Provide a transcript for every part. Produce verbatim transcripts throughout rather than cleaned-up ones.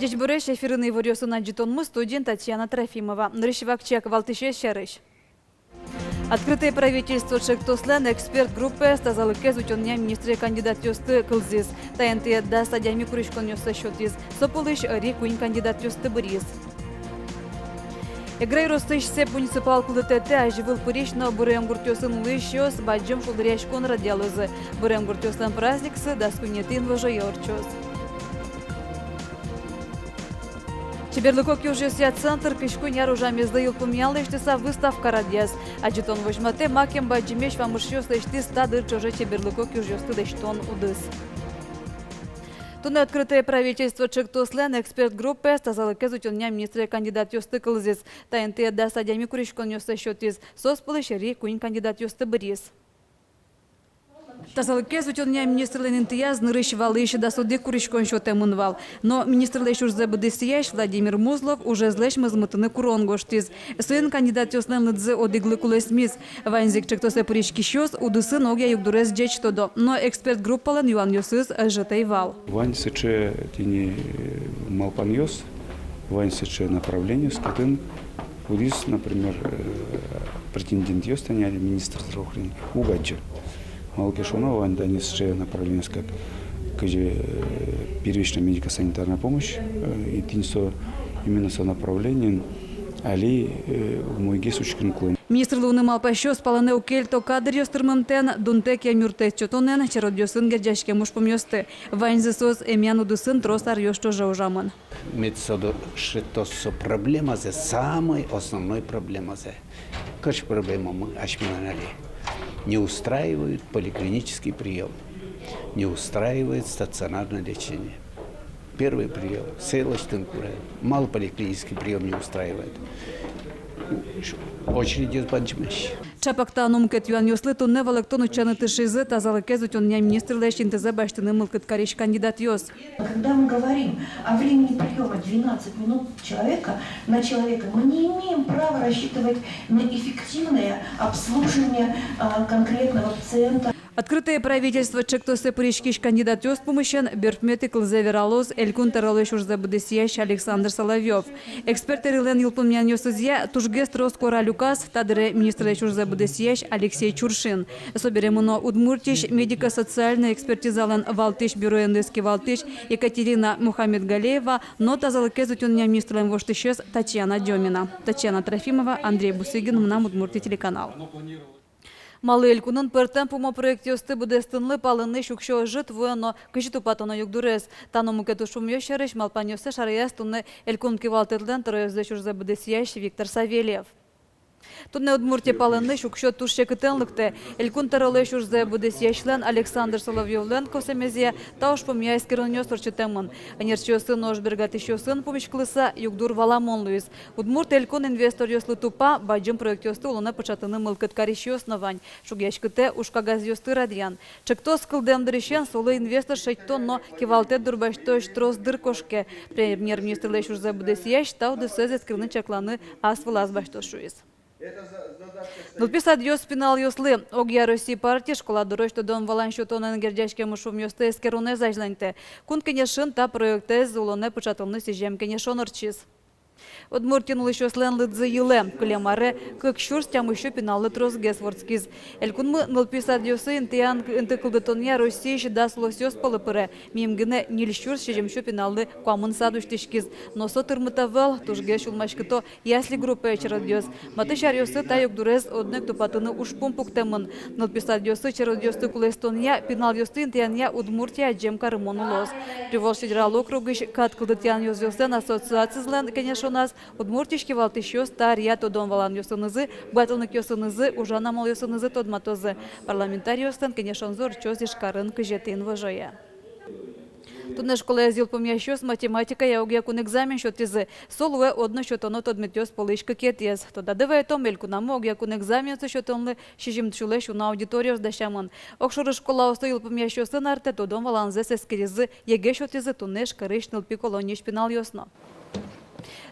Ӟечбуресь! Эфирын «Иворъёс» но адӟытонмы, студиын Татьяна Трофимова. Нырысь вакчияк валтӥсез сярысь. «Открытое правительство» ӵектослэн эксперт группаез тазалыкез утёнъя министре кандидатъёсты кылзӥз. Та интые дас адями куриськонъёссэ сётӥз. Со пӧлысь ӧри куинь кандидатъёсты быръиз. Эгра ёросысь Сэп муниципал кылдытэтэ азьвыл пырись но бырем гуртъёсын улӥсьёс бадӟым шулдыръяськон радъялозы. Бырем гуртъёслэн праздниксы дас куинетӥ инвожое ортчоз. Чеберлыко киужъёсъя центр кызь куинь ар ужамезлы йылпумъян лэсьтыса выставка радъяз. Адӟытон возьматэ, макем бадӟымесь вамышъёс лэсьтӥз та дыр ӵоже чеберлыко киужъёсты лэсьтон удыс. Туннэ «Открытое правительство» ӵектослэн эксперт группаез тазалыкез утёнъя министре кандидатъёсты кылзӥз. Та интые дас адями куриськонъёссэ сётӥз. Соос пӧлысь ӧри куинь кандидатъёсты быръиз. Тазалыкез утёнъя министрлэн интыяз нырысь валысь дас одӥг куриськон сётэмын вал. Но министрлэсь ужзэ быдэсъясь Владимир Музлов ужезлэсь мозмытыны курон гожтӥз. Соин кандидатъёслэн лыдзы одӥглы кулэсмиз. Ваньзы ик ӵектосэ пыриськисьёс удысын огъя югдурез ӟеч тодо. Но эксперт группалэн юанъёсыз ӧжыт ӧй вал. Вань сыӵе тӥни, э, малпанъёс, вань сыӵе направлениос, кытын кудӥз, например, э, претендентъёс, тани али министр здравоохранения, уг адӟы. Малы ке шуоно, вань тани сыӵе направлениос, как, кызьы, э, первичная медико-санитарная помощь, э, и тӥни со, именно со направлениын али, э, умойгес учкыны кулэ. Министр луыны малпасьёс палэнэ уг кельто кадръёс тырмымтэн, дунтэк эмъюрттэт сётонэн, черодъёсын герӟаськем ужпумъёсты. Ваньзы соос эмъян удысын трос аръёс ӵоже ужамын. Мед со дышетоз со проблемазэ, самой основной проблемазэ. Кыӵе проблемамы асьмелэн али? Не устраивает поликлинический приём, не устраивает стационарное лечение. Первый приём, сое лэсьтыны кулэ, малы поликлинический приём не устраивает? Очередьёс бадӟымесь. Чапак та но мукет юанъёслы туннэ валэктон утчаны тыршизы тазалыкез утёнъя министрлэсь интызэ басьтыны мылкыд карись кандидатъёс. Когда мы говорим о времени приёма двенадцать минут человека, на человека, мы не имеем права рассчитывать на эффективное обслуживание, а, конкретного пациента. «Открытое правительство» ӵектосэ пыриськись кандидатъёс пумысен берпуметӥ кылзэ вералоз Элькун тӧролэсь ужзэ быдэсъясь Александр Соловьёв. Эксперт ӧрилэн йылпумъянъёсызъя, тужгес трос куара люказ та дыре министрлэсь ужзэ быдэсъясь Алексей Чуршин. Собере мыно Удмуртиысь медико-социальной экспертизалэн валтӥсь бюроеныз кивалтӥсь Екатерина Мухаметгалеева но тазалыкез утёнъя министрлэн воштӥсез Татьяна Дёмина. Татьяна Трофимова, Андрей Бусыгин, «Мынам Удмуртие» телеканал. Малы элькунын пӧртэм пумо проектъёсты быдэстонлы палэнысь уксё ӧжыт вуэ но кызьы тупатоно югдурез? Та но мукет ужпумъёс сярысь малпанъёссэ шараяз туннэ элькун кивалтэтлэн тӧроезлэсь ужзэ быдэсъясь Виктор Савельев. Туннэ Удмуртие палэнысь уксё туж секытэн лыктэ. Элькун тӧролэсь ужзэ быдэсъясьлэн Александр Соловьёвлэн косэмезъя та ужпумъя эскеронъёс ортчытэмын. Ӧнерчиосын но ужбергатӥсьёсын пумиськылыса югдур валамон луиз. Удмурт Элькун инвесторъёслы тупа, бадӟым проектъёсты улонэ пыӵатыны мылкыд карисьёс но вань. Шугъяськытэ ужкагазъёсты радъян. Ӵектос кылдэм дырысен солы инвестор шедьтон но кивалтэт дурбасьтозь трос дыр кошке. Премьер-министрлэсь ужзэ быдэсъясь та удысэз эскерыны-чакланы ас вылаз басьтоз шуиз. Нылпи садъёс пиналъёслы. Огъя Россия партия школа дорозь тодон-валан сётонэн герӟаськем ужпумъёсты эскеронэз азьланьтэ. Кун Кенешын та проектэз улонэ пыӵатонлы сӥзем кенешон ортчиз. Удмуртиын улӥсьёслэн лыдзы йылэ. Кылем аре кык сюрс тямыссю пиналлы тросгес вордскиз. Элькунмы нылпи садъёсы интыян, инты кылдытонъя Россиысь дас улосъёс пӧлы пыре. Мимала гинэ ньыль сюрс сизьымсю пиналлы куамын сад усьтӥськиз. Но со тырмыт ӧвӧл, тужгес сюлмаськыто ясли группае черодъёс. Матысь аръёсы та югдурез одно ик тупатыны ужпум пуктэмын. Нылпи садъёсы черодъёсты кулэстонъя, пиналъёсты интыянъя Удмуртие адӟем карымон улоз. Приволжск федерал округысь кат кылдытъян ёзъёслэн ассоциацизылэн кенешоназ Удмуртиысь кивалтӥсьёс та аръя тодон-валанъёсынызы, быгатонлыкъёсынызы, ужан амалъёсынызы тодматозы. Парламентариослэн кенешонзы ортчоз Ижкарын кызетӥ инвожое. Туннэ школаез йылпумъясьёс математикая огъя кун экзамен сётӥзы. Со луэ одно сётоно тодметъёс пӧлысь кыкетӥез. Тодады вайытом, элькунамы огъя кун экзаменъёсты сётонлы сизьым сюлэсь уно аудиториос дасямын. Огшоры школаослы йылпумъясьёслэн артэ тодон-валанзэс эскеризы, ЕГЭ сётӥзы туннэ Ижкарысь нылпи колониысь пиналъёс но.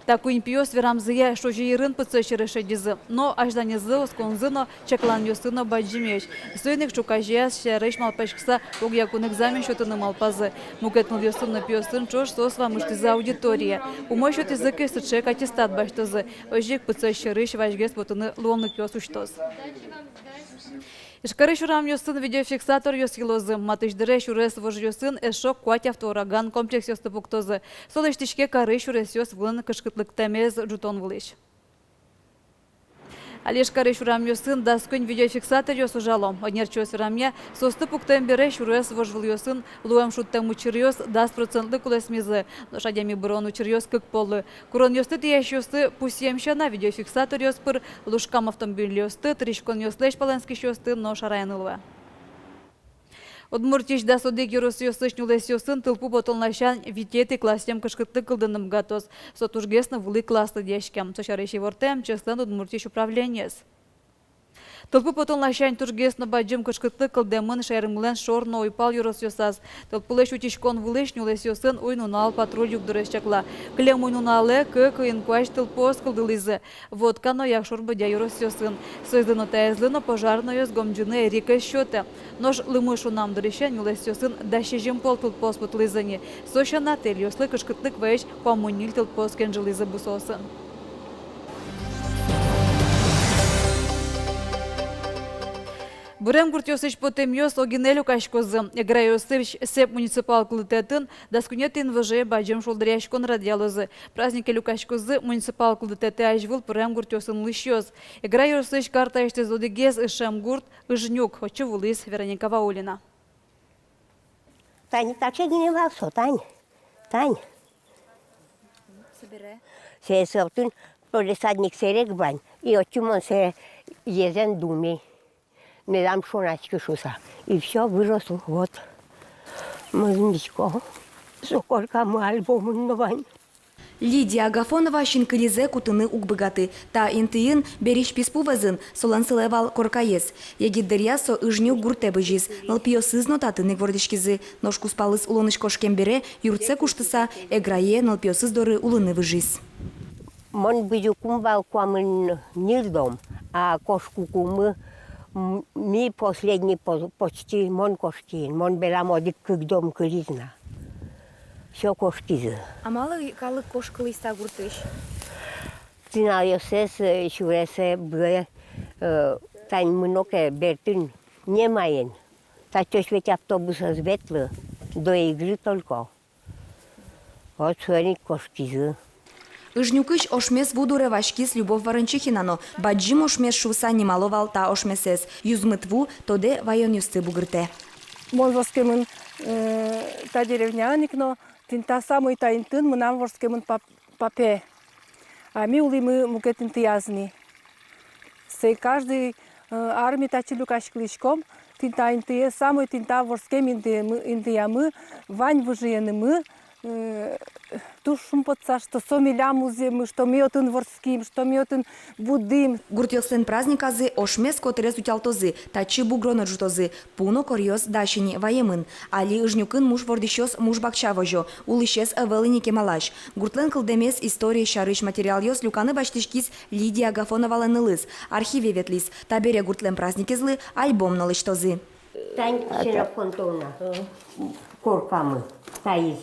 Та куинь пиос верамзыя шузи йырын пытсэс сьӧры шедизы. Но азьланезлы осконзы но, чакланъёссы но бадӟымесь. Соин ик ӵуказеяз сярысь малпаськыса огъякун экзамен сётыны малпазы. Мукет нылъёсын но пиосын ӵош соос вамыштӥзы аудиторие. Умой сётӥзы ке, сыӵе ик аттестат басьтозы. Озьы ик пытсэс сьӧрысь вазьгес потыны луонлыкъёс усьтоз. Ижкарысь урамъёсын видеофиксаторъёс йылозы. Матысь дыре сюрес вожъёсын эшшо куать автоураган комплексъёсты пуктозы. Со лэсьтӥське карысь сюресъёс вылын кышкытлыктэмез ӝутон вылысь. Али Ижкарысь урамъёсын дас куинь видеофиксаторъёс ужало. Ӧнерчиос верамъя, соосты пуктэм бере сюрес вожвылъёсын луэм шудтэм учыръёс дас процентлы кулэсмизы. Нош адями бырон учыръёс кык поллы. Куронъёсты тӥясьёсты пусъем сяна, видеофиксаторъёс пыр лушкам автомобильёсты, тыриськонъёслэсь палэнскисьёсты но шараяны луэ. Удмуртиысь дас одӥг ёросъёсысь нюлэсъёсын тылпу потон ласянь витетӥ классъем кышкытлык кылдыны быгатоз. Со тужгес но вылӥ класс лыдъяськем. Со сярысь ивортэ МЧС-лэн Удмуртиысь управлениез. Тылпу потон ласянь тужгес но бадӟым кышкытлык кылдэмын шаермылэн шор но уйпал ёросъёсаз. Тылпулэсь утиськон вылысь нюлэсъёсын уй-нунал патруль югдурез чакла. Кылем уй-нуналэ кык инкуазь тылпуос кылдылӥзы. Вотка но Якшур-Бӧдья ёросъёсын. Соизлы но таизлы но пожарноез гомӟыны эрик ӧз сётэ. Нош лымы шунам дырысен нюлэсъёсын дас сизьым пол тылпуос потылӥзы ни. Со сяна, тэльёслы кышкытлык вайись куамын ньыль тылпуос кенжылӥзы бусыосын. Бырем гуртъёсысь потэмъёс огинэ люкаськозы. Эгра ёросысь Сэп муниципал кылдытэтын дас куинетӥ инвожое бадӟым шулдыръяськон радъялозы. Празднике люкаськозы муниципал кылдытэтэ азьвыл пырем гуртъёсын улӥсьёс. Эгра ёросысь картаысьтыз одӥгез ышем гурт Ыжнюк. Отчы вуылӥз Вероника Ваулина. Тани таӵе гинэ вал со, тань, тань. Собере. Сое со отын полисадник сэрен вань, и отчы мон сое езэн думи. Медам шонаськы шуса. И всё, вырос, вот. Мӧзмисько. Со коркамы альбомын но вань. Лидия Агафонова синкылизэ кутыны уг быгаты. Та интыын берысь писпу вӧзын, солэн сылэ вал коркаез. Егит дыръя со Ыжнюк гуртэ бызиз, нылпиосыз но татын ик вордӥськизы. Нош кузпалыз улонысь кошкем бере, юртсэ куштыса, Эграе, нылпиосыз доры улыны выжиз. Мон бызьыкум вал куамын ньыль дом, а кошкыкумы, м, ми последний по-, почти мон кошкиын, мон берам одӥг-кык дом кылиз на. Всё, кошкизы. А малы калык кошкылӥз та гуртысь? Пиналъёссэс, э, сюресэ быре, э, тань мыно ке, бертын немаен. Татчыозь ведь автобус ӧз ветлы, до Игры только. Вот соин ик кошкизы. Ыжнюкысь ошмес ву дуре васькиз Любовь Ворончихина но. Бадӟым ошмес шуыса нимало вал та ошмесэз. Юзмыт ву тодэ ваёнъёсты бугыртэ. Мон вордскемын, э, та деревняын ик но, тӥни та самой та интыын мынам вордскемын пап-, папе. А ми улӥмы мукет интыяз ни. Сое каждый, э, ар ми татчы люкаськылӥськом, тӥни та интые, самой тӥни та вордскем интыямы, интыямы, вань выжыенымы, э, туж шумпотыса, что со милям музъеммы, что ми отын вордским, что ми отын будӥм. Гуртъёслэн праздниказы ошмес котырез утялтозы, татчы бугро но ӝутозы. Пу но коръёс дась ини, ваемын. Али Ыжнюкын муш вордӥсьёс муш бакча возё, улӥсез ӧвӧл ини кемалась. Гуртлэн кылдэмез, история сярысь материалъёс люканы басьтӥськиз Лидия Агафоновалэн нылыз, архиве ветлӥз. Табере гуртлэн праздникезлы альбом но лэсьтозы. Тань ксенофонтовна коркамы, таиз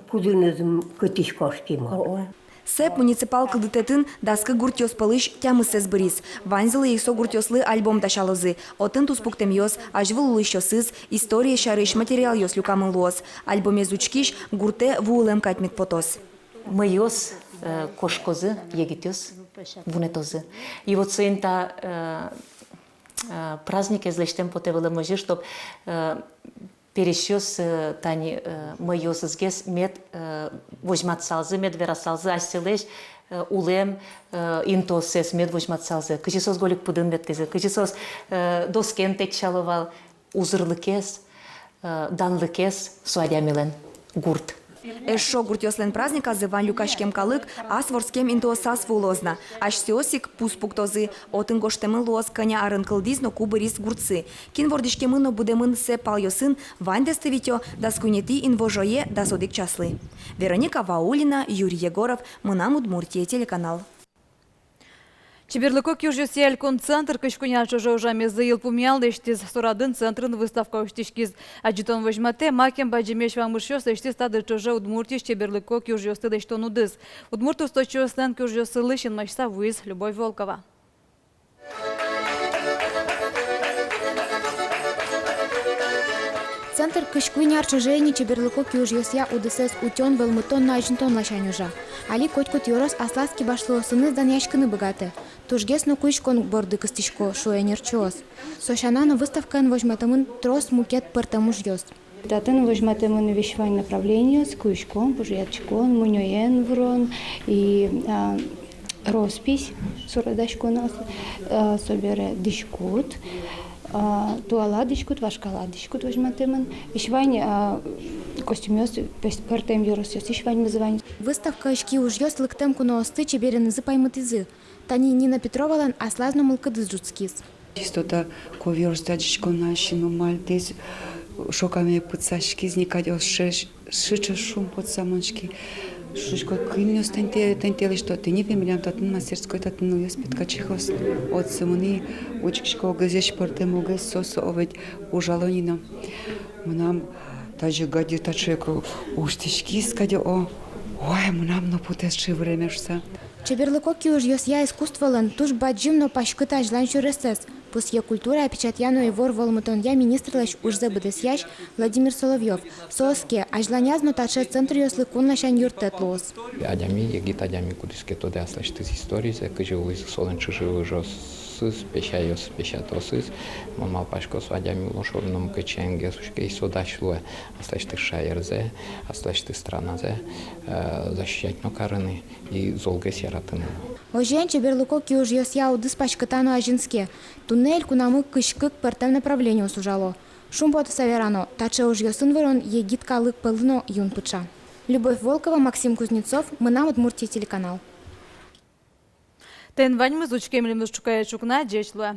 кудӥныз кытысь кошкимы. Сэп муниципал кылдытэтын дас кык гуртъёс пӧлысь тямысэз быриз. Ваньзылы ик со гуртъёслы альбом дасялозы. Отын туспуктэмъёс, азьвыл улӥсьёсыз, история сярысь материалъёс люкамын луоз. Альбомез учкись гуртэ вуылэм кадь мед потоз. Мӧйыос, э, кошкозы, егитъёс вунэтозы. И вот соин та, э, э, праздникез лэсьтэм потэ вылэм озьы, чтоб, э, пересьёс, э, тани, э, мӧйыосызгес мед, э, возьматсалзы, мед верасалзы асьсэлэсь, э, улэм, э, интыоссэс мед возьматсалзы. Кызьы соос гольык пыдын ветлӥзы, кызьы соос, э, доскен тэтчало вал узырлыкез, э, данлыкез со адямилэн гурт. Эшшо гуртъёслэн праздниказы вань люкаськем калык ас вордскем интыосаз вуылоз на. Асьсэос ик пус пуктозы. Отын гожтэмын луоз, кӧня арын кылдӥз но ку быриз гуртсы. Кин вордӥськемын но будэмын сэп палъёсын, ваньдэсты витё дас куинетӥ инвожое дас одӥг часлы. Вероника Ваулина, Юрий Егоров, «Мынам Удмуртие» телеканал. Чеберлыко киужъёсъя элькун центр кызь куинь ар ӵоже ужамезлы йылпумъян лэсьтӥз. Со радын центрын выставка усьтӥськиз. Адӟытон возьматэ, макем бадӟымесь вамышъёс лэсьтӥз та дыр ӵоже Удмуртиысь чеберлыко киужъёсты лэсьтон удыс. Удмурт усточиослэн киужъёссылы синмаськыса вуиз Любовь Волкова. Центр кызь куинь ар ӵоже ини чеберлыко киужъёсъя удысэз утён, вӧлмытон но азинтон ласянь ужа. Али котькуд ёрос аслаз кибашлыосыныз данъяськыны быгатэ. Тужгес но куиськон борды кыстӥсько, шуо ӧнерчиос. Со сяна но выставкаын возьматэмын трос мукет пӧртэм ужъёс. Татын возьматэмын весь вань направлениос: куиськон, пужъятӥськон, мунёен вурон и, а, роспись суредаськон, а, собере дӥськут, а, туала дӥськут, вашкала дӥськут возьматэмын. Весь вань, а, костюмъёс, пӧс-, пӧртэм ёросъёсысь ваньмыз вань. Выставкаысь киужъёс лыктэм куноосты чеберенызы паймытӥзы. Тани Нина Петровалэн аслаз но мылкыдыз ӝутскиз. Чистота, ковёръёсты адӟисько на, синмы мальтӥз, шокаме пытсаськиз ни кадь, озьы ше-, сыӵе шумпотыса мынӥськи. Шуисько, кинъёс тӥни тэ-, тӥни тэ лэсьто, тӥни ве милям татын мастерской, татын нылъёс, петкачихаос. Отчы мынӥ, учкисько, огезъя пӧртэм, огез со, со, о, ведь ужало ни но. Мынам тазьы гадьы таӵе ик усьтӥськиз кадь, о, ой, мынам но потэ сыӵе выреме шуса. Чеберлыко киужъёсъя искусстволэн туж бадӟым но паськыт азьлань сюресэз, пусъе культурая, печатья но ивор вӧлмытонъя министрлэсь ужзэ быдэсъясь Владимир Соловьёв. Со оске, азьланяз но таӵе центръёслы кун ласянь юрттэт луоз. Адями, егит адями кудӥз ке тодэ аслэсьтыз историзэ, кызьы луиз солэн чыжы-выжыосыз, песяйёс, песятаосыз. Мон малпасько, со адями улон шоры но мукет сяменгес учке, и со дась луэ аслэсьтыз шаерзэ, аслэсьтыз страназэ, э, защищать но карыны и золгес яратыны. Озьыен, чеберлыко киужъёсъя удыс паськыта но азинске. Туннэ элькунамы кызь кык пӧртэм направлениос ужало. Шумпотыса верано, таӵе ужъёсын вырон егит калык пӧлы но юн пыӵа. Любовь Волкова, Максим Кузнецов, «Мынам Удмуртие» телеканал. Тӥни ваньмыз, учке милемыз ӵуказе ӵукна, ӟеч луэ.